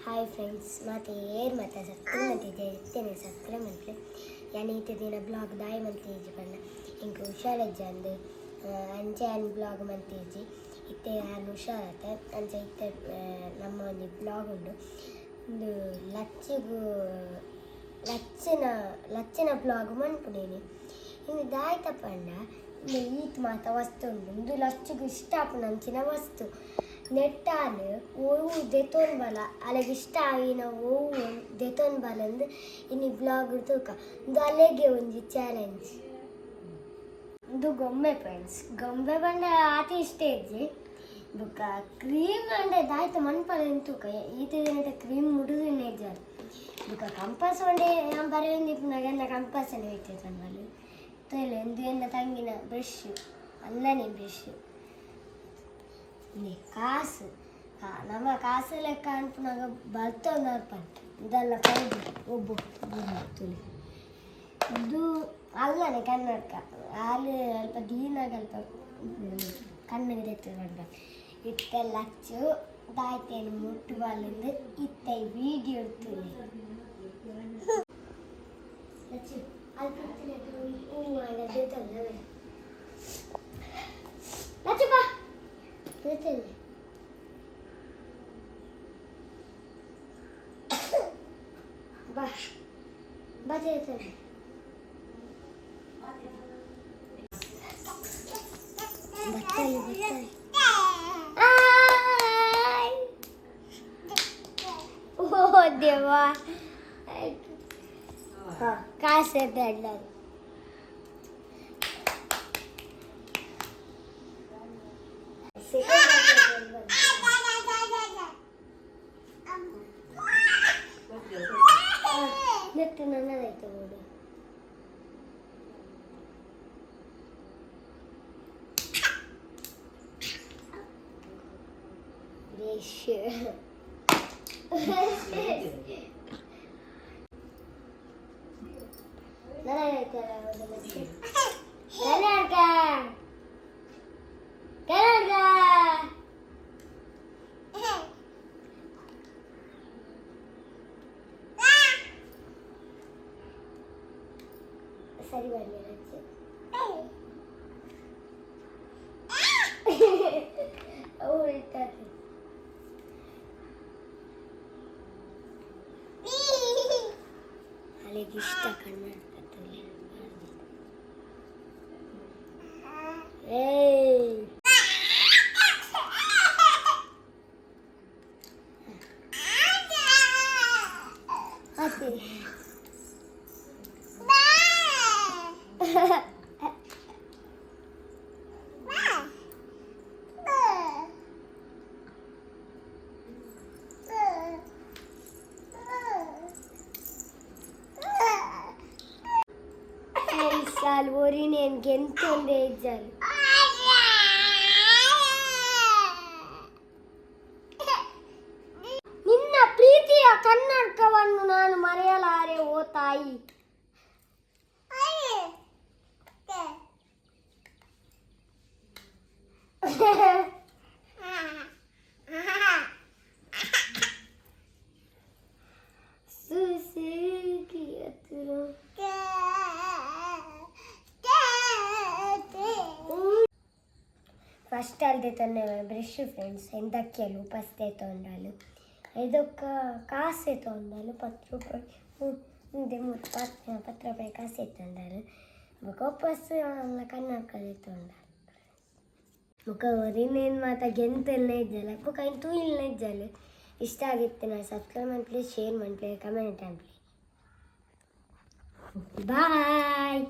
Hi friends, ಮಾತ ಏರ್ ಮಾತ ಸಬ್ಸ್ಕ್ರೈಬ್ ಮಂತಿದ್ದೆ ಇತ್ತೇನೆ ಸಬ್ಸ್ಕ್ರೈಬ್ ಮಲ್ಪಲೆ. ಯಾನ್ ಇತ್ತೆ ದಿನ ಬ್ಲಾಗ್ ದಾಯಿ ಮಂತಿಜ್ಜಿ ಪಂಡ ಎಂಕ್ ಹುಷಾರಿಜ್ಜ ಅಂದ್. ಅಂಚ ಯಾನ್ ಬ್ಲಾಗ್ ಮಂತಿಜ್ಜಿ. ಇತ್ತೆ ಯಾನ್ ಹುಷಾರತ್ತೆ. ಅಂಚ ಇತ್ತೆ ನಮ್ಮ ಒಂಜಿ ಬ್ಲಾಗ್ ಉಂಡು. ಉಂದು ಲಚ್ಚಿಗ್ ಲಚ್ಚಿನ ಲಚ್ಚಿನ ಬ್ಲಾಗ್ ಮನ್ಪುನೇನಿ. ಇಂದು ದಾಯ್ತ ಪಂಡ, ಇಂದು ಈತ್ ಮಾತ ವಸ್ತು ಉಂಡು. ಉಂದು ಲಚ್ಚಿಗ್ ಇಷ್ಟ ಆಪುನಂಚಿನ ವಸ್ತು. ನೆಟ್ಟಾಲ್ ಒವು ದೆತೊನ್ ಬಲ, ಅಲೆಗ್ ಇಷ್ಟ ಆಯಿನ ಒವು ದೆತೊನ್ ಬಲಂದ್ ಇನಿ ಬ್ಲಾಗ್ ತೂಕ. ಉಂದು ಅಲೆಗೆ ಒಂಜಿ ಚಾಲೆಂಜ್. ಉಂದು ಗೊಂಬೆ ಫ್ರೆಂಡ್ಸ್. ಗೊಂಬೆ ಪಂಡ ಆತೆ ಇಷ್ಟ ಇಜ್ಜಿ. ಬೊಕ್ಕ ಕ್ರೀಮ್ ಅಂಡ ದಾಯ್ತ ಮನ್ಪಲೆ ತೂಕ. ಈತ ದಿನದ ಕ್ರೀಮ್ ಮುಡುದಿನ ಇಜ್ಜಾಲ್. ಬೊಕ್ಕ ಕಂಪಾಸ್ ಒಂಡೆ ಯಾನ್ ಬರೆಯೊಂದಿಪ್ಪುನಗ ಎನ್ನ ಕಂಪಾಸ್ ಹೋಯ್ತೈತಂಬಲ್ ತೂಲೆ. ಉಂದು ಎನ್ನ ತಂಗಿನ ಬ್ರಷ್, ಅಲ್ಲನೆ ಬ್ರಷ್. ಕಾಸು, ನಮ್ಮ ಕಾಸು ಲೆಕ್ಕ ಅನ್ಪುನಾಗ ಬರ್ತೊಂದು ಅರ್ಪನ್. ಇದೆಲ್ಲ ಕೈದು ಒಬ್ಬು ತುಲಿ. ಇದು ಅಲ್ಲನೆ ಕನ್ನಡಕ. ಹಾಲು ಅಲ್ಪ ದೀನಾಗ ಅಲ್ಪ ಕಣ್ಣಿಗೆ ದೆತ್ತು. ಇತ್ತೆ ಲಚ್ಚು ದಾಯ್ತೇನು ಮುಟ್ಟು ಬಾಲಿಂದು ಇತ್ತೆ ವಿಡಿಯೋ ತುಲಿ. ಲಚ್ಚು ಅಲ್ಪ ಹೂವು ದೆತ್ತಲ್ಲ. ಲಚ್ಚು ಬಾ, ದೆತ್ತಲ್ಲ. ಬಾ ಬಾ, ದೆತ್ತಲ್ಲ. ಬತ್ತಲಿ ಬತ್ತಲಿ. ಆಯ್! ಓ ದೇವಾ, ಕಾಸು ಎದ್ದಲ್ಲ. ನೆಟ್ಟು ನನ್ನದಾಯ್ತು ನೋಡು. ಬ್ರಷ್ ನನ್ನದಾಯ್ತಲ್ಲ. ಕನ್ನಡಕ, ಕನ್ನಡಕ. ಸರಿ ಬರಲಿ ರಚ್ಚು. ಉಲ್ಟದು. ಅಲ್ಲಿಗೆ ಇಷ್ಟ ಕನ್ನಡಕದಲ್ಲಿ. ಏಯ್, ಅತಿ. ಫ್ರೆಂಡ್ಸ್, ಅಲ್ಲಿ ಒರಿನೇನು ಗೆಂತೊಂದೇ ಇಜ್ಜಾಲು. ನಿನ್ನ ಪ್ರೀತಿಯ ಕನ್ನಡಕವನ್ನು ನಾನು ಮರೆಯಲಾರೆ ಓ ತಾಯಿ. ಸುಸುಕಿಯತುರು. ಫಸ್ಟ್ ಅಲ್ದೆ ತನ್ನ ಬ್ರಷ್ ಫ್ರೆಂಡ್ಸ್. ಎಂದಕ್ಕೆಲು ಉಪಸ್ತೆ ತೊಂಡಲು. ಇದಕ್ಕ ಕಾಸೆ ತೊಂಡಲು 10 ರೂಪಾಯಿ. ಮುಂದೆ ಮೂರು ಪತ್ತು 10 ರೂಪಾಯಿ ಕಾಸೆ ತೊಂಡಲು. ಬೊಕ ಉಪಸ್ ಅಲ್ಲ ಕನ್ನಡಕದೆ ತೊಂಡಲು. ಬೊಕ ಒರಿನೇನು ಮಾತ ಗೆಂತೆಲ್ಲ ಇಜ್ಜಲ್ಲ. ಬೊಕ ಐನ್ ತೂಯಿಲ್ನ ಇಜ್ಜಲ್ಲ. ಇಷ್ಟ ಆಗಿತ್ತು ನಾ ಸಬ್ಸ್ಕ್ರೈಬ್ ಮನ್ಪುಲೆ, ಶೇರ್ ಮನ್ಪುಲೆ, ಕಮೆಂಟ್ ಮನ್ಪುಲೆ. ಬಾಯ್.